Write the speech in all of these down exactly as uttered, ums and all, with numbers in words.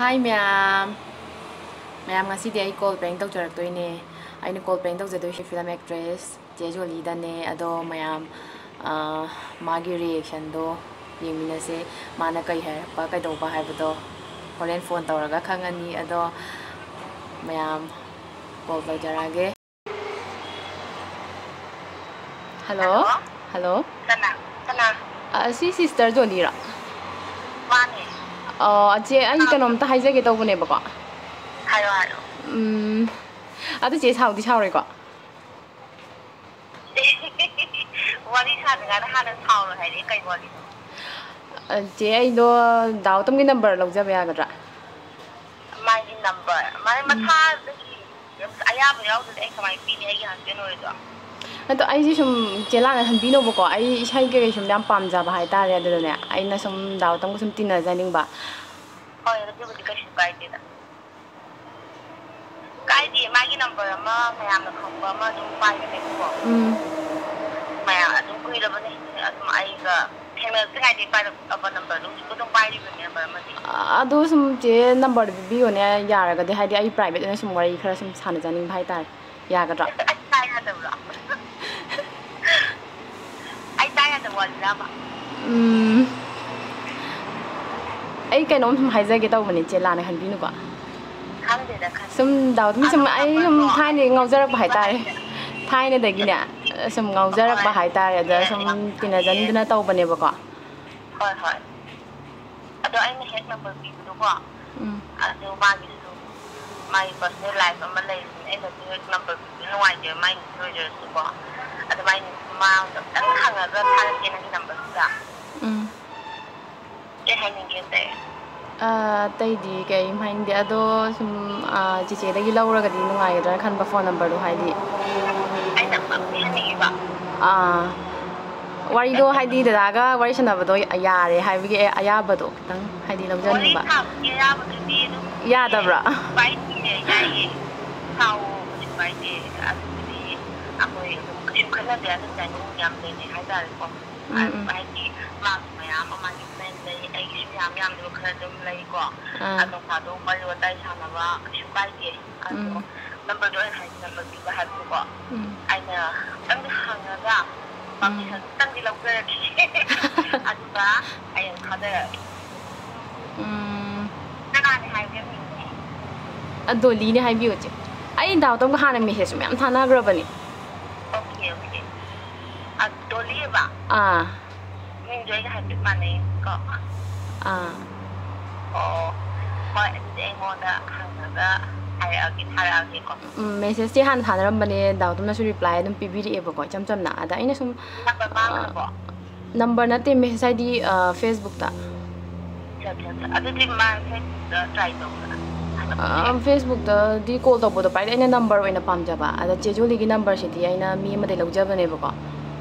Hi ꯃꯌꯥꯝ꯫ ꯃꯌꯥꯝ, ꯉꯁꯤꯗꯤ ꯑꯩ call prank ꯇꯧꯖꯔꯛꯇꯣꯏꯅꯦ꯫ ꯑꯩꯅ call prank ꯇꯧꯖꯗꯣꯏꯁꯦ film actress ꯆꯦ ꯖꯣꯂꯤꯗꯅꯦ꯫ ꯑꯗꯣ ꯃꯌꯥꯝ, ꯑ, ꯃꯥꯒꯤ reactionꯗꯣ ꯌꯦꯡꯃꯤꯟꯅꯁꯦ꯫ ꯃꯥꯅ ꯀꯩ ꯍꯥꯏꯔꯛꯄ, ꯀꯩꯗꯧꯕ ꯍꯥꯏꯕꯗꯣ ꯍꯣꯔꯦꯟ phone ꯇꯧꯔꯒ ꯈꯪꯉꯅꯤ꯫ ꯑꯗꯣ ꯃꯌꯥꯝ, call ꯇꯧꯖꯔꯛꯑꯒꯦ꯫ Hello? Hello? Hello? ꯀꯅꯥ? ꯀꯅꯥ? ꯑ, ꯁꯤ sister ꯖꯣꯂꯤꯔꯣ? ꯃꯥꯅꯦ꯫ ꯑꯣ, ꯆꯦ, ꯑꯩ ꯀꯅꯥ? ꯀꯩꯅꯣꯝꯇ ꯍꯥꯏꯖꯒꯦ ꯇꯧꯕꯅꯦꯕꯀꯣ꯫ ꯍꯥꯏꯌꯣ, ꯍꯥꯏꯌꯣ꯫ ꯎꯝ, ꯑꯗꯨ ꯆꯦ ꯁꯥꯎꯗꯤ ꯁꯥꯎꯔꯣꯏꯀꯣ? ꯋꯥꯔꯤ ꯁꯥꯗ꯭ꯔꯤꯉꯩꯗ ꯍꯥꯟꯅ ꯁꯥꯎꯔꯣ ꯍꯥꯏꯔꯛꯑꯦ, ꯀꯩ ꯋꯥꯔꯤꯅꯣ? ꯑ, ꯆꯦ, ꯑꯩꯗꯣ ꯗꯥ ꯎꯇꯝꯒꯤ number ꯂꯧꯖꯕ ꯌꯥꯒꯗ꯭ꯔꯥ? ꯃꯥꯒꯤ number? ꯃꯥꯒꯤ ꯎꯝ꯫ ꯃꯁꯥꯗꯒꯤ ꯑꯌꯥꯕ ꯌꯥꯎꯗ꯭ꯔꯗꯤ ꯑꯩ ꯀꯃꯥꯏꯅ ꯄꯤꯅꯤ, ꯑꯩꯒꯤ husband ꯑꯣꯏꯔꯁꯨ? ꯑꯗꯣ ꯑꯩꯁꯦ ꯁꯨꯝ ꯆꯦ ꯂꯥꯟꯅ ꯈꯟꯕꯤꯅꯣꯕꯀꯣ, ꯑꯩ ꯏꯁꯩ ꯀꯩꯀꯩ ꯁꯨꯝ ꯌꯥꯝ ꯄꯥꯝꯖꯕ ꯍꯥꯏꯇꯥꯔꯦ, ꯑꯗꯨꯗꯅꯦ ꯑꯩꯅ ꯁꯨꯝ ꯗꯥ ꯎꯇꯝꯒ ꯁꯨꯝ ꯇꯤꯟꯅꯖꯅꯤꯡꯕ꯫ ꯍꯣꯏ, ꯑꯗꯨꯕꯨꯗꯤ ꯀꯩꯁꯨ ꯀꯥꯏꯗꯦꯗ꯫ ꯀꯥꯏꯗꯦ, ꯃꯥꯒꯤ number ꯑꯃ ꯃꯌꯥꯝꯅ ꯈꯪꯕ ꯑꯃ ꯑꯗꯨꯝ ꯄꯥꯏꯕꯅꯦꯕꯀꯣ꯫ ꯎꯝ꯫ ꯃꯌꯥꯝ ꯑꯗꯨꯝ ꯀꯨꯏꯔꯕꯅꯦ, ꯑꯗꯨꯝ ꯑꯩꯒ ꯊꯦꯡꯅꯔꯛꯇ꯭ꯔꯤꯉꯩꯗꯒꯤ ꯄꯥꯏꯔꯛꯑꯕ numberꯗꯣ ꯍꯧꯖꯤꯛꯄꯨ ꯑꯗꯨꯝ ꯄꯥꯏꯔꯤꯕꯅꯦ, number ꯑꯃꯗꯤ꯫ ꯑꯗꯣ ꯁꯨꯝ ꯆꯦ numberꯗꯣ ꯄꯤꯕꯤꯌꯣꯅꯦ, ꯌꯥꯔꯒꯗꯤ, ꯍꯥꯏꯗꯤ ꯑꯩ private ꯑꯣꯏꯅ ꯁꯨꯝ ꯋꯥꯔꯤ ꯈꯔ ꯁꯨꯝ ꯁꯥꯟꯅꯖꯅꯤꯡꯕ ꯍꯥꯏꯇꯥꯔꯦ꯫ ꯌꯥꯒꯗ꯭ꯔꯣ? ꯑꯩ ꯇꯥ ꯌꯥꯗꯕ꯭ꯔꯣ? ꯑꯩ ꯇꯥ ꯌꯥꯗꯕ ꯋꯥꯔꯤꯔꯕ? ꯎꯝ, ꯑꯩ ꯀꯩꯅꯣꯝ ꯁꯨꯝ ꯍꯥꯏꯖꯒꯦ ꯇꯧꯕꯅꯦ, ꯆꯦ, ꯂꯥꯟꯅ ꯈꯟꯕꯤꯅꯨꯀꯣ꯫ ꯈꯪꯗꯦꯗ, ꯈꯪꯗꯦ꯫ ꯁꯨꯝ ꯗꯥꯎꯠ ꯁꯨꯝ ꯑꯗꯣ ꯑꯩ ꯁꯨꯝ ꯈꯪꯕ꯭ꯔꯣ? ꯊꯥꯏꯅꯗꯒꯤ ꯉꯥꯎꯖꯔꯛꯄ ꯄꯤꯕ ꯍꯥꯏꯇꯥꯔꯦ꯫ ꯍꯥꯏꯁꯦ꯫ ꯊꯥꯏꯅꯗꯒꯤꯅꯦ, ꯁꯨꯝ ꯉꯥꯎꯖꯔꯛꯄ ꯍꯣꯏ꯫ ꯍꯥꯏꯇꯥꯔꯦ꯫ ꯑꯗ ꯑꯦ, ꯁꯨꯝ ꯌꯥꯝ ꯐꯩꯌꯦ꯫ ꯇꯤꯟꯅꯖꯅꯤꯡꯗꯅ ꯇꯧꯕꯅꯦꯕꯀꯣ꯫ ꯍꯣꯏ, ꯍꯣꯏ꯫ ꯑꯗꯣ ꯑꯩꯅ ꯍꯦꯛ number ꯄꯤꯕꯗꯣꯀꯣ, ꯎꯝ꯫ ꯑꯗꯨ ꯃꯥꯒꯤꯁꯨ ꯃꯥꯒꯤ personal life ꯑꯃ ꯂꯩꯕꯅꯤꯅ ꯑꯩꯅꯁꯨ ꯍꯦꯛ number ꯄꯤꯕꯗꯣ ꯅꯨꯡꯉꯥꯏꯇꯦꯕ, ꯃꯥꯏ ꯅꯨꯄꯤ ꯑꯣꯏꯖꯔꯁꯨꯀꯣ꯫ ꯑꯗꯨ ꯃꯥꯏ ꯅꯨꯄꯤ ꯃꯥ ꯑꯝꯇꯪ ꯍꯪꯉꯒ ꯊꯥꯔꯛꯀꯦ ꯅꯪꯒꯤ numberꯗꯨꯗ꯫ ꯎꯝ꯫ ꯀꯩ ꯍꯥꯏꯅꯤꯡꯒꯦ ꯑꯇꯩ? ꯑ, ꯑꯇꯩꯗꯤ ꯀꯩꯝ ꯍꯥꯏꯅꯤꯡꯗꯦ꯫ ꯑꯗꯣ ꯁꯨꯝ, ꯑ, ꯆꯤꯆꯦꯗꯒꯤ ꯂꯧꯔꯒꯗꯤ ꯅꯨꯡꯉꯥꯏꯒꯗ꯭ꯔꯥ ꯈꯟꯕ phone numberꯗꯣ, ꯍꯥꯏꯗꯤ꯫ ꯑꯩꯅ ꯄꯪꯍꯥꯏ ꯍꯥꯏꯅꯤꯡꯉꯤꯕ꯫ ꯑꯥ꯫ ꯋꯥꯔꯤꯗꯣ ꯍꯥꯏꯗꯤ ꯗꯗꯥꯒ ꯋꯥꯔꯤ ꯁꯥꯟꯅꯕꯗꯣ ꯌꯥꯔꯦ ꯍꯥꯏꯕꯒꯤ ꯑꯌꯥꯕꯗꯣ ꯈꯤꯇꯪ ꯍꯥꯏꯗꯤ ꯋꯥꯔꯤ ꯂꯧꯖꯅꯤꯡꯕ꯫ ꯁꯥꯕꯒꯤ ꯑꯌꯥꯕꯗꯨꯗꯤ ꯑꯗꯨꯝ ꯌꯥꯗꯕ꯭ꯔꯥ? ꯌꯥꯏꯌꯦ, ꯌꯥꯏꯌꯦ꯫ ꯁꯥꯎꯋꯣ, ꯀꯩꯁꯨ ꯀꯥꯏꯗꯦ꯫ ꯑꯗꯨꯕꯨꯗꯤ ꯑꯩꯈꯣꯏ ꯑꯗꯨꯝ ꯀꯩꯁꯨ ꯈꯟꯅꯗꯦ꯫ ꯑꯗꯨꯝ timing ꯌꯥꯝ ꯂꯩꯅꯩ ꯍꯥꯏꯇꯥꯔꯦꯀꯣ꯫ ꯎꯝ, ꯎꯝ꯫ ꯍꯥꯏꯗꯤ ꯃꯥꯒꯤ ꯃꯌꯥꯝ ꯑꯃ, ꯃꯥꯒꯤ friend ꯂꯩ, ꯑꯩꯒꯤꯁꯨ ꯌꯥꯝ ꯌꯥꯝꯗꯕ ꯈꯔ ꯑꯗꯨꯝ ꯂꯩꯀꯣ꯫ ꯑꯥ꯫ ꯑꯗꯣ ꯅꯣꯡ ꯐꯥꯗꯣꯛ ꯋꯥꯔꯤ ꯋꯥꯇꯥꯏ ꯁꯥꯟꯅꯕ ꯀꯩꯁꯨ ꯀꯥꯏꯗꯦ꯫ ꯑꯗꯣ ꯎꯝ꯫ ꯅꯝꯕꯔꯗꯣ ꯑꯩ ꯍꯥꯏꯒꯦ, ꯅꯝꯕꯔ ꯄꯤꯕ ꯍꯥꯏꯕꯗꯨꯀꯣ꯫ ꯎꯝ꯫ ꯑꯩꯅ ꯈꯤꯇꯪꯗꯤ ꯍꯪꯉꯒ ꯎꯝ꯫ ꯄꯥꯔꯃꯤꯁꯟ ꯈꯤꯇꯪꯗꯤ ꯂꯧꯖꯔꯛꯈꯤꯒꯦ꯫ ꯑꯗꯨꯒ ꯑꯩ ꯑꯃꯨꯛ ꯊꯥꯖꯔꯛꯑꯒꯦ꯫ ꯎꯝ꯫ ꯀꯅꯥꯅꯦ ꯍꯥꯏꯒꯦ ꯃꯤꯡꯗꯤ? ꯑ, ꯗꯣꯂꯤꯅꯦ ꯍꯥꯏꯕꯤꯌꯣ, ꯆꯦ꯫ ꯑꯩ ꯗꯥ ꯒꯧꯇꯝꯒ ꯍꯥꯟꯅ ꯃꯦꯁꯦꯖ ꯃꯌꯥꯝ ꯊꯥꯅꯈ꯭ꯔꯕꯅꯦ꯫ Okay, okay. ꯑ, ꯗꯣꯂꯤ ꯑꯕ? ꯑꯥ꯫ ꯃꯤꯡꯗꯣ ꯑꯩꯒ ꯍꯥꯏꯐꯦꯠ ꯃꯥꯟꯅꯩ ꯀꯣ꯫ ꯑꯥ꯫ ꯑꯣ꯫ ꯍꯣꯏ, ꯑꯗꯨꯗꯤ ꯑꯩ ꯃꯉꯣꯟꯗ ꯍꯪꯉꯒ ꯍꯥꯏꯔꯛꯑꯒꯦ, ꯊꯥꯔꯛꯑꯒꯦꯀꯣ꯫ ꯎꯝ, ꯃꯦꯁꯦꯖꯇꯤ ꯍꯥꯟꯅ ꯊꯥꯅꯔꯝꯕꯅꯦ, ꯗꯥ ꯒꯧꯇꯝꯅꯁꯨ ꯔꯤꯄ꯭ꯂꯥꯏ ꯑꯗꯨꯝ ꯄꯤꯕꯤꯔꯛꯑꯦꯕꯀꯣ, ꯏꯆꯝ ꯆꯝꯅ꯫ ꯑꯗ ꯑꯩꯅ ꯁꯨꯝ, ꯅꯝꯕꯔ ꯑ, ꯃꯥꯡꯈ꯭ꯔꯕꯣ? ꯅꯝꯕꯔ ꯅꯠꯇꯦ, ꯃꯦꯁꯦꯖ ꯍꯥꯏꯗꯤ, ꯑ, ꯐꯦꯁꯕꯨꯛꯇ꯫ ꯑꯠꯆꯥ, ꯑꯠꯆꯥ, ꯑꯠꯆꯥ꯫ ꯑꯗꯨꯗꯤ ꯃꯥ ꯐꯦꯁꯕꯨꯛꯇ ꯇ꯭ꯔꯥꯏ ꯇꯧꯕ꯭ꯔꯥ? ꯑ, ꯐꯦꯁꯕꯨꯛꯇꯗꯤ ꯀꯣꯜ ꯇꯧꯕꯗꯣ ꯄꯥꯏꯔꯛꯑꯦ, ꯑꯩꯅ ꯅꯝꯕꯔ ꯑꯣꯏꯅ ꯄꯥꯝꯖꯕ꯫ ꯑꯗ ꯆꯦ ꯖꯨꯂꯤꯒꯤ ꯅꯝꯕꯔꯁꯤꯗꯤ ꯑꯩꯅ ꯃꯤ ꯑꯃꯗꯩ ꯂꯧꯖꯕꯅꯦꯕꯀꯣ꯫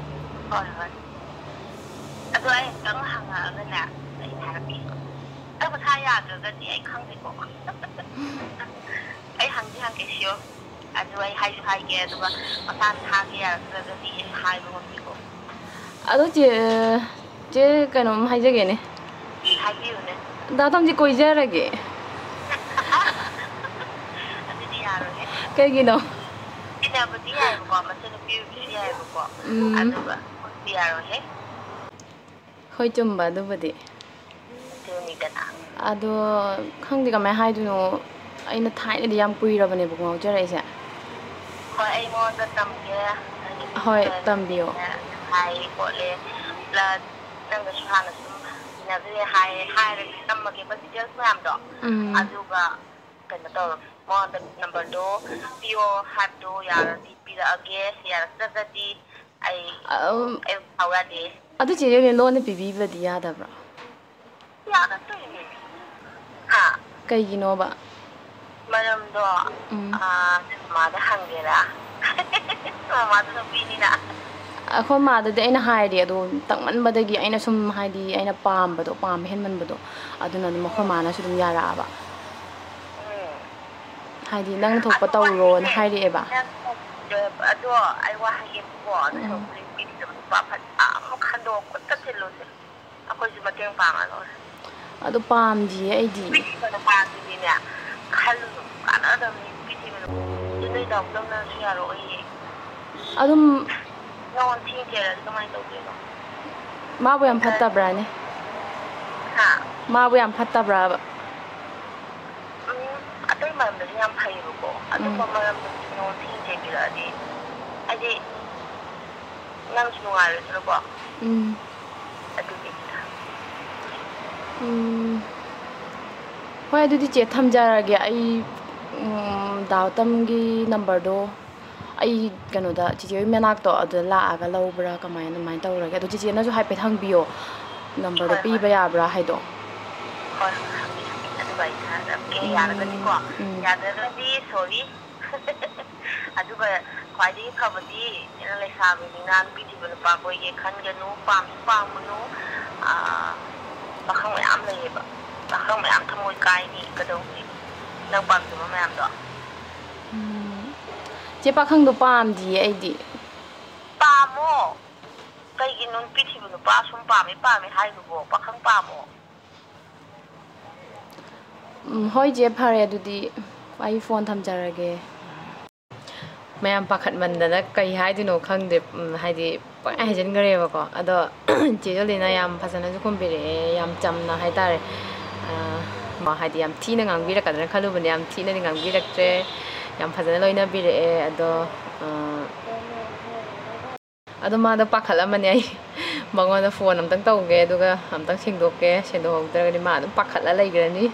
ꯍꯣꯏ, ꯍꯣꯏ꯫ ꯑꯗꯣ ꯑꯩ ꯑꯃꯨꯛꯇꯪ ꯍꯪꯉꯛꯑꯒꯅꯦ, ꯑꯩ ꯍꯥꯏꯔꯛꯀꯦ꯫ ꯑꯩ ꯃꯁꯥ ꯌꯥꯗ꯭ꯔꯒꯗꯤ ꯑꯩ ꯈꯪꯗꯦꯀꯣ꯫ ꯑꯩ ꯍꯪꯗꯤ ꯍꯪꯒꯦ, sure꯫ ꯑꯗꯨ ꯑꯩ ꯍꯥꯏꯁꯨ ꯍꯥꯏꯒꯦ, ꯑꯗꯨꯒ ꯃꯁꯥꯅ ꯊꯥꯒꯦ ꯌꯥꯔꯛꯇ꯭ꯔꯒꯗꯤ ꯑꯩ ꯍꯥꯏꯕ ꯉꯝꯗꯦꯀꯣ꯫ ꯑꯗꯣ ꯆꯦ, ꯆꯦ, ꯀꯩꯅꯣꯝ ꯍꯥꯏꯖꯒꯦꯅꯦ꯫ ꯍꯥꯏꯕꯤꯌꯨꯅꯦ꯫ ꯗꯥ ꯒꯧꯇꯝꯁꯦ ꯀꯣꯏꯖꯔꯒꯦ꯫ ꯑꯗꯨꯗꯤ ꯌꯥꯔꯣꯏꯍꯦ꯫ ꯀꯩꯒꯤꯅꯣ? ꯇꯤꯟꯅꯕꯗꯤ ꯌꯥꯏꯕꯀꯣ, ꯃꯁꯦ ꯅꯨꯄꯤ ꯑꯣꯏꯕꯁꯨ ꯌꯥꯏꯕꯀꯣ꯫ ꯎꯝ꯫ ꯑꯗꯨꯒ ꯀꯣꯏꯕꯗꯤ ꯌꯥꯔꯣꯏꯍꯦ꯫ ꯍꯣꯏ, ꯆꯨꯝꯕ ꯑꯗꯨꯕꯨꯗꯤ꯫ ꯑꯗꯨꯅꯤꯗꯅ꯫ ꯑꯗꯣ ꯈꯪꯗꯦ ꯀꯃꯥꯏꯅ ꯍꯥꯏꯗꯣꯏꯅꯣ, ꯑꯩꯅ ꯊꯥꯏꯅꯗꯤ ꯌꯥꯝ ꯀꯨꯏꯔꯕꯅꯦꯕꯀꯣ ꯉꯥꯎꯖꯔꯛꯏꯁꯦ꯫ ꯍꯣꯏ, ꯑꯩ ꯃꯉꯣꯟꯗ ꯇꯝꯒꯦ, ꯅꯪꯒꯤ ꯍꯣꯏ, ꯃꯤꯡꯗꯣ ꯇꯝꯕꯤꯌꯣ꯫ ꯍꯥꯏ ꯈꯣꯠꯂꯦ, plus ꯅꯪꯒꯁꯨ ꯍꯥꯟꯅ ꯁꯨꯝ ꯇꯤꯟꯅꯈ꯭ꯔꯦ ꯍꯥꯏ, ꯍꯥꯏꯔꯒ ꯇꯝꯃꯒꯦꯕ details ꯃꯌꯥꯝꯗꯣ꯫ ꯎꯝ꯫ ꯑꯗꯨꯒ ꯀꯩꯅꯣ ꯇꯧꯔꯣ, ꯃꯉꯣꯟꯗ ꯅꯝꯕꯔꯗꯣ ꯄꯤꯌꯣ ꯍꯥꯏꯕꯗꯣ ꯌꯥꯔꯗꯤ ꯄꯤꯔꯛꯑꯒꯦ, ꯌꯥꯔꯛꯇ꯭ꯔꯒꯗꯤ ꯑꯩ, ꯑꯝ, ꯑꯩ ꯁꯥꯎ ꯌꯥꯗꯦ꯫ ꯑꯗꯨ ꯆꯦ ꯔꯦꯅꯨ ꯂꯣꯟꯅ ꯄꯤꯕꯤꯕꯗꯤ ꯌꯥꯗꯕ꯭ꯔꯣ? ꯌꯥꯔꯛꯇꯣꯏꯅꯦ꯫ ꯍꯥ? ꯀꯩꯒꯤꯅꯣꯕ? ꯃꯔꯝꯗꯣ, ꯎꯝ꯫ ꯑꯥ, ꯃꯃꯥꯗ ꯍꯪꯒꯦꯔꯥ? ꯃꯃꯥꯗꯣ ꯅꯨꯄꯤꯅꯤꯅ꯫ ꯑꯩꯈꯣꯏ ꯃꯥꯗꯗꯤ ꯑꯩꯅ ꯍꯥꯏꯔꯦ, ꯑꯗꯣ ꯇꯛꯃꯟꯕꯗꯒꯤ ꯑꯩꯅ ꯁꯨꯝ, ꯍꯥꯏꯗꯤ, ꯑꯩꯅ ꯄꯥꯝꯕꯗꯣ, ꯄꯥꯝꯕ ꯍꯦꯟꯃꯟꯕꯗꯣ, ꯑꯗꯨꯅ ꯑꯗꯨꯝ ꯑꯩꯈꯣꯏ ꯎꯝ꯫ ꯃꯥꯅꯁꯨ ꯑꯗꯨꯝ ꯌꯥꯔꯛꯑꯕ꯫ ꯎꯝ꯫ ꯍꯥꯏꯗꯤ, "ꯅꯪ ꯊꯣꯛꯄ ꯑꯗꯣ ꯇꯧꯔꯣꯅ" ꯋꯥꯔꯤꯁꯦ, ꯍꯥꯏꯔꯛꯑꯦꯕ꯫ ꯅꯪ, ꯑꯗꯣ ꯑꯩ ꯋꯥ ꯍꯥꯏꯒꯦꯕꯀꯣ, ꯑꯗꯨ ꯎꯝ꯫ ꯁꯔꯨꯛꯄꯨꯗꯤ ꯅꯨꯄꯤꯗꯨꯗ ꯅꯨꯄꯥ ꯐꯖꯕ ꯑꯃ ꯈꯟꯗꯣꯛꯑ ꯈꯨꯠꯇ ꯊꯤꯜꯂꯨꯁꯦ꯫ ꯑꯩꯈꯣꯏꯁꯨ ꯃꯇꯦꯡ ꯄꯥꯡꯉ ꯂꯣꯏꯔꯦ꯫ ꯑꯗꯨ ꯄꯥꯝꯗꯤꯌꯦ ꯑꯩꯗꯤ꯫ ꯅꯨꯄꯤ ꯊꯤꯕ ꯅꯨꯄꯥꯗꯨꯗꯤꯅꯦ, ꯈꯜꯂꯨꯅꯨ, ꯀꯥꯟꯅꯗꯕꯅꯤ ꯅꯨꯄꯤ ꯊꯤꯕ ꯅꯨꯄꯥ꯫ ꯑꯗꯨ ꯅꯣꯏ ꯗꯥꯎ ꯇꯧꯅꯔꯁꯨ ꯌꯥꯔꯛꯑꯣꯏꯌꯦ꯫ ꯑꯗꯨꯝ ꯅꯉꯣꯟ ꯊꯤꯅ ꯆꯩꯔꯛꯑꯗꯤ ꯀꯃꯥꯏꯅ ꯇꯧꯗꯣꯏꯅꯣ? ꯃꯥꯕꯨ ꯌꯥꯝ ꯐꯠꯇꯕ꯭ꯔꯥꯅꯦ? ꯍꯥ? ꯃꯥꯕꯨ ꯌꯥꯝ ꯐꯠꯇꯕ꯭ꯔꯥꯕ? ꯎꯝ, ꯑꯇꯩ ꯃꯔꯝꯗꯗꯤ ꯌꯥꯝ ꯐꯩꯌꯦꯕꯀꯣ꯫ ꯑꯗꯨꯝꯕ ꯎꯝ꯫ ꯃꯔꯝꯗꯗꯤ ꯅꯉꯣꯟ ꯊꯤꯅ ꯆꯩꯕꯤꯔꯛꯑꯗꯤ, ꯍꯥꯏꯗꯤ, ꯅꯪꯁꯨ ꯅꯨꯡꯉꯥꯏꯔꯣꯏꯗꯅꯀꯣ꯫ ꯎꯝ꯫ ꯑꯗꯨꯒꯤꯅꯤꯗ꯫ ꯎꯝ꯫ ꯍꯣꯏ, ꯑꯗꯨꯗꯤ ꯆꯦ, ꯊꯝꯖꯔꯒꯦ꯫ ꯑꯩ, ꯎꯝ, ꯗꯥ ꯎꯇꯝꯒꯤ ꯅꯝꯕꯔꯗꯣ ꯑꯩ ꯀꯩꯅꯣꯗ, ꯆꯤꯆꯦ ꯍꯣꯏ ꯃꯅꯥꯛꯇꯣ ꯑꯗꯨꯗ ꯂꯥꯛꯑꯒ ꯂꯧꯕ꯭ꯔꯥ, ꯀꯃꯥꯏꯅ, ꯑꯗꯨꯃꯥꯏꯅ ꯇꯧꯔꯒꯦ꯫ ꯑꯗꯣ ꯆꯤꯆꯦꯅꯁꯨ ꯍꯥꯏꯐꯦꯠ ꯍꯪꯕꯤꯌꯣ, ꯅꯝꯕꯔꯗꯣ ꯍꯣꯏ, ꯍꯣꯏ꯫ ꯄꯤꯕ ꯌꯥꯕ꯭ꯔꯥ ꯍꯥꯏꯗꯣ꯫ ꯍꯣꯏ, ꯍꯣꯏ, ꯍꯪꯒꯦ, ꯍꯪꯒꯦ꯫ ꯑꯗꯨꯒ ꯑꯩ ꯊꯥꯔꯛꯀꯦ꯫ ꯎꯝ, ꯌꯥꯔꯒꯗꯤꯀꯣ꯫ ꯎꯝ꯫ ꯌꯥꯗ꯭ꯔꯒꯗꯤ sorry꯫ ꯑꯗꯨꯒ ꯈ꯭ꯋꯥꯏꯗꯒꯤ ꯐꯕꯗꯤ ꯅꯪ ꯂꯩꯁꯥꯕꯤꯅꯤꯅ ꯅꯨꯄꯤ ꯊꯤꯕ ꯅꯨꯄꯥ ꯀꯣꯏꯒꯦ ꯈꯟꯒꯅꯨ, ꯄꯥꯝꯁꯨ ꯄꯥꯝꯒꯅꯨ꯫ ꯑꯥ, ꯄꯥꯈꯪ ꯃꯌꯥꯝ ꯂꯩꯌꯦꯕ, ꯄꯥꯈꯪ ꯃꯌꯥꯝ ꯊꯃꯣꯏ ꯀꯥꯏꯅꯤ꯫ ꯀꯩꯗꯧꯅꯤ ꯅꯪ ꯄꯥꯝꯖꯕ ꯃꯌꯥꯝꯗꯣ? ꯎꯝ꯫ ꯆꯦ, ꯄꯥꯈꯪꯗꯣ ꯄꯥꯝꯗꯤꯌꯦ ꯑꯩꯗꯤ꯫ ꯄꯥꯝꯃꯣ꯫ ꯀꯩꯒꯤꯅꯣ ꯅꯨꯄꯤ ꯊꯤꯕ ꯅꯨꯄꯥ ꯁꯨꯝ ꯄꯥꯝꯃꯦ ꯄꯥꯝꯃꯦ ꯍꯥꯏꯗꯨꯕꯣ? ꯄꯥꯈꯪ ꯄꯥꯝꯃꯣ꯫ ꯎꯝ, ꯍꯣꯏ ꯆꯦ, ꯐꯔꯦ ꯑꯗꯨꯗꯤ ꯑꯩ ꯐꯣꯟ ꯊꯝꯖꯔꯒꯦ꯫ ꯃꯌꯥꯝ ꯄꯥꯈꯠꯃꯟꯗꯅ ꯀꯩ ꯍꯥꯏꯗꯣꯏꯅꯣ ꯈꯪꯗꯦ꯫ ꯎꯝ, ꯍꯥꯏꯗꯤ ꯄꯪꯍꯥꯏ ꯍꯥꯏꯖꯤꯟꯈ꯭ꯔꯦꯕꯀꯣ꯫ ꯑꯗꯣ ꯆꯦ ꯖꯣꯂꯤꯅ ꯌꯥꯝ ꯐꯖꯅꯁꯨ ꯈꯨꯝꯕꯤꯔꯛꯑꯦ, ꯌꯥꯝ ꯆꯝꯅ ꯍꯥꯏꯇꯥꯔꯦ꯫ ꯑ, ꯃꯥ ꯍꯥꯏꯗꯤ ꯌꯥꯝ ꯊꯤꯅ ꯉꯥꯡꯕꯤꯔꯛꯀꯗ꯭ꯔꯥ ꯈꯜꯂꯨꯕꯅꯦ, ꯌꯥꯝ ꯊꯤꯅꯗꯤ ꯉꯥꯡꯕꯤꯔꯛꯇ꯭ꯔꯦ, ꯌꯥꯝ ꯐꯖꯅ ꯂꯣꯏꯅꯕꯤꯔꯛꯑꯦ꯫ ꯑꯗꯣ, ꯑ, ꯑꯗꯣ ꯃꯥꯗꯣ ꯄꯥꯈꯠꯂꯝꯃꯅꯤ꯫ ꯑꯩ ꯃꯉꯣꯟꯗ ꯐꯣꯟ ꯑꯝꯇꯪ ꯇꯧꯒꯦ, ꯑꯗꯨꯒ ꯑꯝꯇꯪ ꯁꯦꯡꯗꯣꯛꯀꯦ, ꯁꯦꯡꯗꯣꯛꯍꯧꯗ꯭ꯔꯒꯗꯤ ꯃꯥ ꯑꯗꯨꯝ ꯄꯥꯈꯠꯂ ꯂꯩꯈ꯭ꯔꯅꯤ꯫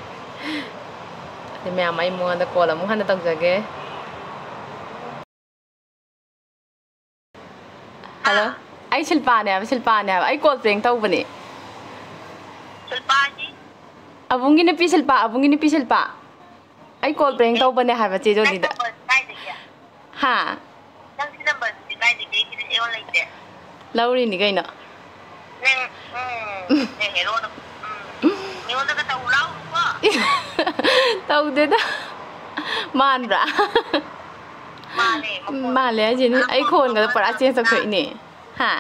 ꯑꯗꯩ ꯃꯌꯥꯝ, ꯑꯩ ꯃꯉꯣꯟꯗ ꯀꯣꯜ ꯑꯃꯨꯛ ꯍꯟꯅ ꯇꯧꯖꯒꯦ꯫ ꯍꯜꯂꯣ꯫ ꯑꯥ꯫ ꯑꯩ ꯁꯤꯜꯄꯥꯅꯦ ꯍꯥꯏꯕ, ꯁꯤꯜꯄꯥꯅꯦ ꯍꯥꯏꯕ꯫ ꯑꯩ ꯀꯣꯜ ꯄ꯭ꯔꯦꯡ ꯇꯧꯕꯅꯦ꯫ ꯁꯤꯜꯄꯥ ꯍꯥꯏꯗꯤ? ꯑꯕꯨꯡꯒꯤ ꯅꯨꯄꯤ ꯁꯤꯜꯄꯥ, ꯑꯕꯨꯡꯒꯤ ꯅꯨꯄꯤ ꯁꯤꯜꯄꯥ꯫ ꯑꯩ ꯀꯣꯜ ꯄ꯭ꯔꯦꯡ ꯑꯦ, ꯇꯧꯕꯅꯦ ꯍꯥꯏꯕ ꯆꯦ ꯅꯪ ꯖꯣꯂꯤꯗ꯫ ꯅꯝꯕꯔꯁꯤ ꯀꯥꯏꯗꯒꯤ? ꯍꯥ? ꯅꯪ ꯁꯤ ꯅꯝꯕꯔꯁꯤꯗꯤ ꯀꯥꯏꯗꯒꯤ? ꯑꯩꯒꯤꯗꯤ ꯑꯩꯉꯣꯟ ꯂꯩꯇꯦ꯫ ꯂꯧꯔꯤꯅꯤ ꯀꯩꯅꯣ꯫ ꯅꯪ, ꯎꯝ, ꯅꯪ ꯍꯦꯔꯣꯗꯣ, ꯎꯝ, ꯃꯤꯉꯣꯟꯗꯒ ꯇꯧ ꯂꯥꯎꯅꯨꯀꯣ꯫ ꯇꯧꯗꯦꯗ꯫ ꯃꯥꯟꯕ꯭ꯔꯥ? ꯃꯥꯜꯂꯦ, ꯃꯈꯣꯟ ꯃꯥꯜꯂꯦ ꯍꯥꯏꯁꯤꯅꯤ꯫ ꯑꯩ ꯈꯣꯟꯒꯗꯣ ꯄꯨꯔꯥ ꯆꯦꯟꯖ ꯇꯧꯊꯣꯛꯏꯅꯦ꯫ ꯍꯥ?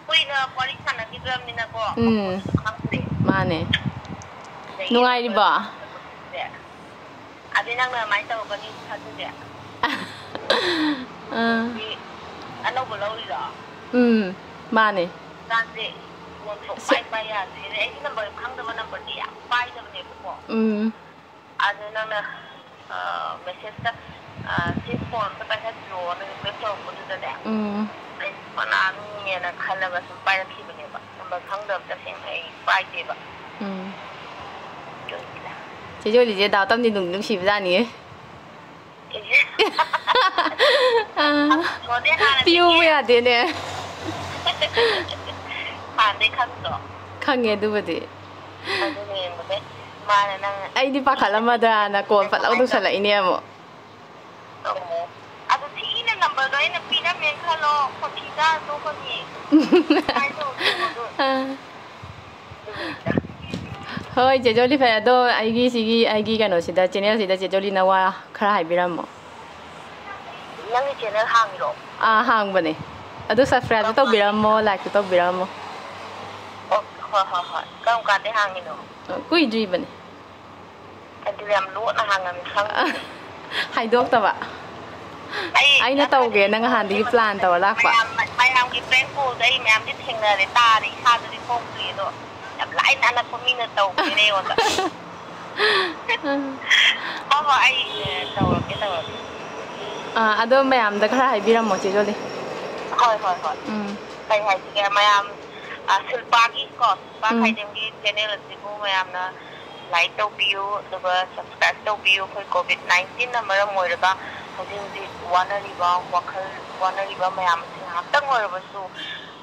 ꯀꯨꯏꯅ ꯋꯥꯔꯤ ꯁꯥꯟꯅꯈꯤꯗ꯭ꯔꯕꯅꯤꯅꯀꯣ, ꯎꯝ꯫ ꯃꯈꯣꯟꯁꯨ ꯈꯪꯗ꯭ꯔꯦ꯫ ꯃꯥꯅꯦ꯫ ꯅꯨꯡꯉꯥꯏꯔꯤꯕꯣ? ꯑꯗꯨ ꯅꯪꯅ ꯑꯗꯨꯃꯥꯏꯅ ꯇꯧꯔꯛꯀꯅꯤ ꯊꯥꯖꯗꯦ꯫ ꯑꯥ꯫ ꯑꯅꯧꯕ ꯂꯧꯔꯤꯔꯣ? ꯎꯝ, ꯃꯥꯅꯦ꯫ ꯀꯥꯟꯁꯦ ꯐꯣꯟ ꯁꯨꯡ ꯁꯦ- ꯄꯥꯏ ꯄꯥꯏ ꯌꯥꯗ꯭ꯔꯦꯅꯦ꯫ ꯑꯩꯒꯤ ꯅꯝꯕꯔ ꯈꯪꯗꯕ ꯅꯝꯕꯔꯗꯤ ꯌꯥꯝ ꯄꯥꯏꯗꯕꯅꯦꯕꯀꯣ꯫ ꯎꯝ꯫ ꯑꯗꯨ ꯅꯪꯅ, ꯑ, ꯃꯦꯁꯦꯖꯇ, ꯑ, "ꯁꯤ ꯐꯣꯟ ꯑꯝꯇ ꯄꯥꯏꯈꯠꯄꯤꯔꯛꯑꯣꯅ" ꯔꯤꯀ꯭ꯋꯦꯁ ꯇꯧꯔꯛꯄꯗꯨꯗꯅꯦ, ꯎꯝ꯫ ꯑꯩ ꯀꯅꯥꯅꯣꯅꯦꯅ ꯈꯜꯂꯒ ꯁꯨꯝ ꯄꯥꯏꯔꯛꯈꯤꯕꯅꯦꯕ꯫ ꯅꯝꯕꯔ ꯈꯪꯗꯕ ꯇꯁꯦꯡꯅ ꯑꯩ ꯄꯥꯏꯗꯦꯕ꯫ ꯎꯝ꯫ ꯑꯗꯨꯒꯤꯅꯤꯗ꯫ ꯆꯦ ꯖꯣꯂꯤꯁꯦ ꯗꯥ ꯇꯝꯗꯤ ꯅꯨꯡꯗꯤ ꯅꯨꯡꯁꯤꯕꯖꯥꯠꯅꯤꯌꯦ꯫ ꯑꯦ꯫ ꯑꯥ꯫ ꯈꯪꯗ꯭ꯔꯣꯅꯦ ꯍꯥꯟꯅꯗꯒꯤ? ꯄꯤꯌꯨꯕ ꯌꯥꯗꯦꯅꯦ꯫ ꯍꯥꯟꯅꯗꯩ ꯈꯪꯗ꯭ꯔꯣ? ꯈꯪꯉꯦ ꯑꯗꯨꯕꯨꯗꯤ꯫ ꯑꯗꯨꯅꯦ ꯌꯦꯡꯉꯨꯅꯦ꯫ ꯃꯥꯅ ꯅꯪ ꯑꯩꯗꯤ ꯄꯥꯈꯠꯂꯝꯃꯗ꯭ꯔꯥꯅ ꯀꯣꯜ ꯐꯠ ꯂꯥꯎ ꯇꯧꯁꯜꯂꯛꯏꯅꯦ ꯑꯃꯨꯛ꯫ ꯑꯣ꯫ ꯑꯗꯨ ꯊꯤꯅ ꯅꯝꯕꯔꯗꯣ ꯑꯩꯅ ꯄꯤꯔꯝꯃꯦꯅ ꯈꯜꯂꯣ, ꯈꯣꯟꯊꯤ ꯆꯥꯔ ꯇꯣꯛꯀꯅꯤ꯫ ꯀꯃꯥꯏꯅ ꯇꯧꯗꯣꯏꯅꯣ ꯑꯗꯨ? ꯑꯥ꯫ ꯑꯗꯨꯒꯤꯅꯤꯗ꯫ ꯍꯣꯏ, ꯆꯦ ꯖꯣꯂꯤ, ꯐꯔꯦ꯫ ꯑꯗꯣ ꯑꯩꯒꯤ ꯁꯤꯒꯤ, ꯑꯩꯒꯤ ꯀꯩꯅꯣꯁꯤꯗ, ꯆꯦꯅꯦꯜꯁꯤꯗ ꯆꯦ ꯖꯣꯂꯤꯅ ꯋꯥ ꯈꯔ ꯍꯥꯏꯕꯤꯔꯝꯃꯣ꯫ ꯅꯪꯒꯤ ꯆꯦꯅꯦꯜ ꯍꯥꯡꯉꯤꯔꯣ? ꯑꯥ, ꯍꯥꯡꯕꯅꯦ꯫ ꯑꯗꯨ subscribeꯁꯨ ꯀꯔꯝ ꯀꯥꯟꯗ? ꯇꯧꯕꯤꯔꯝꯃꯣ, likeꯁꯨ ꯇꯧꯕꯤꯔꯝꯃꯣ꯫ ꯑꯣ, ꯍꯣꯏ, ꯍꯣꯏ, ꯍꯣꯏ꯫ ꯀꯔꯝ ꯀꯥꯟꯗꯩ ꯍꯥꯡꯉꯤꯅꯣ? ꯀꯨꯏꯗ꯭ꯔꯤꯕꯅꯦ꯫ ꯑꯗꯨ ꯌꯥꯝ ꯂꯣꯠꯅ ꯍꯥꯡꯉꯝꯃꯤ, ꯈꯪꯗꯦ꯫ ꯍꯥꯏꯗꯣꯛꯇꯕ꯫ ꯑꯩ ꯑꯩꯅ ꯑꯗꯨꯗꯤ ꯇꯧꯒꯦꯅ ꯉꯍꯥꯟꯗꯒꯤ plan ꯇꯧꯔ ꯂꯥꯛꯄ꯫ ꯃꯌꯥꯝ, ꯃꯌꯥꯝꯒꯤ prank callꯗ ꯑꯩ ꯃꯌꯥꯝꯗꯤ ꯊꯦꯡꯅꯔꯦ, ꯇꯥꯔꯦ, ꯏꯁꯥꯗꯗꯤ ꯊꯣꯛꯇ꯭ꯔꯤ, ꯑꯗꯣ ꯌꯥꯝ ꯂꯥꯏꯅ ꯑꯅꯛꯄ ꯃꯤꯅ ꯇꯧꯕꯅꯤꯅ ꯑꯩꯉꯣꯟꯗ꯫ ꯍꯣꯏ, ꯍꯣꯏ, ꯑꯩ, ꯑꯦ, ꯇꯧꯔꯛꯀꯦ, ꯇꯧꯔꯛꯀꯦ꯫ ꯑꯥ, ꯑꯗꯣ ꯃꯌꯥꯝꯗ ꯈꯔ ꯍꯥꯏꯕꯤꯔꯝꯃꯣ, ꯆꯦ ꯖꯣꯂꯤ꯫ ꯍꯣꯏ, ꯍꯣꯏ, ꯍꯣꯏ꯫ ꯎꯝ꯫ ꯀꯩ ꯍꯥꯏꯁꯤꯒꯦ, ꯃꯌꯥꯝ, ꯑ, ꯁꯤꯜꯄꯥꯒꯤ ꯀꯣ, ꯁꯤꯜꯄꯥ ꯎꯝ꯫ ꯈꯥꯏꯗꯦꯝꯒꯤ channel ꯑꯁꯤꯕꯨ ꯃꯌꯥꯝꯅ like ꯇꯧꯕꯤꯌꯨ, ꯑꯗꯨꯒ subscribe ꯇꯧꯕꯤꯌꯨ꯫ ꯑꯩꯈꯣꯏ COVID nineteenꯅ ꯃꯔꯝ ꯑꯣꯏꯔꯒ ꯍꯧꯖꯤꯛ ꯍꯧꯖꯤꯛ ꯋꯥꯅꯔꯤꯕ, ꯋꯥꯈꯜ ꯋꯥꯅꯔꯤꯕ ꯃꯌꯥꯝ ꯑꯁꯤ ꯉꯥꯏꯍꯥꯛꯇꯪ ꯑꯣꯏꯔꯕꯁꯨ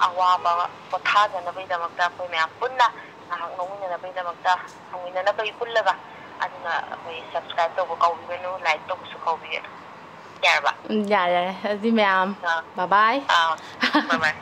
ꯑꯋꯥꯕ ꯄꯣꯊꯥꯖꯅꯕꯒꯤꯗꯃꯛꯇ ꯑꯩꯈꯣꯏ ꯃꯌꯥꯝ ꯄꯨꯟꯅ ꯉꯥꯏꯍꯥꯛ ꯅꯣꯛꯃꯤꯟꯅꯅꯕꯒꯤꯗꯃꯛꯇ, ꯍꯧꯃꯤꯟꯅꯅꯕꯒꯤ ꯄꯨꯜꯂꯒ, ꯑꯗꯨꯅ ꯑꯩꯈꯣꯏ subscribe ꯇꯧꯕ ꯀꯥꯎꯕꯤꯒꯅꯨ, like ꯇꯧꯕꯁꯨ ꯀꯥꯎꯕꯤꯒꯅꯨ꯫ ꯌꯥꯔꯕ? ꯎꯝ, ꯌꯥꯔꯦ, ꯌꯥꯔꯦ꯫ ꯑꯗꯨꯗꯤ ꯃꯌꯥꯝ, ꯑꯥ꯫ Bye bye꯫ ꯑꯥ, bye bye꯫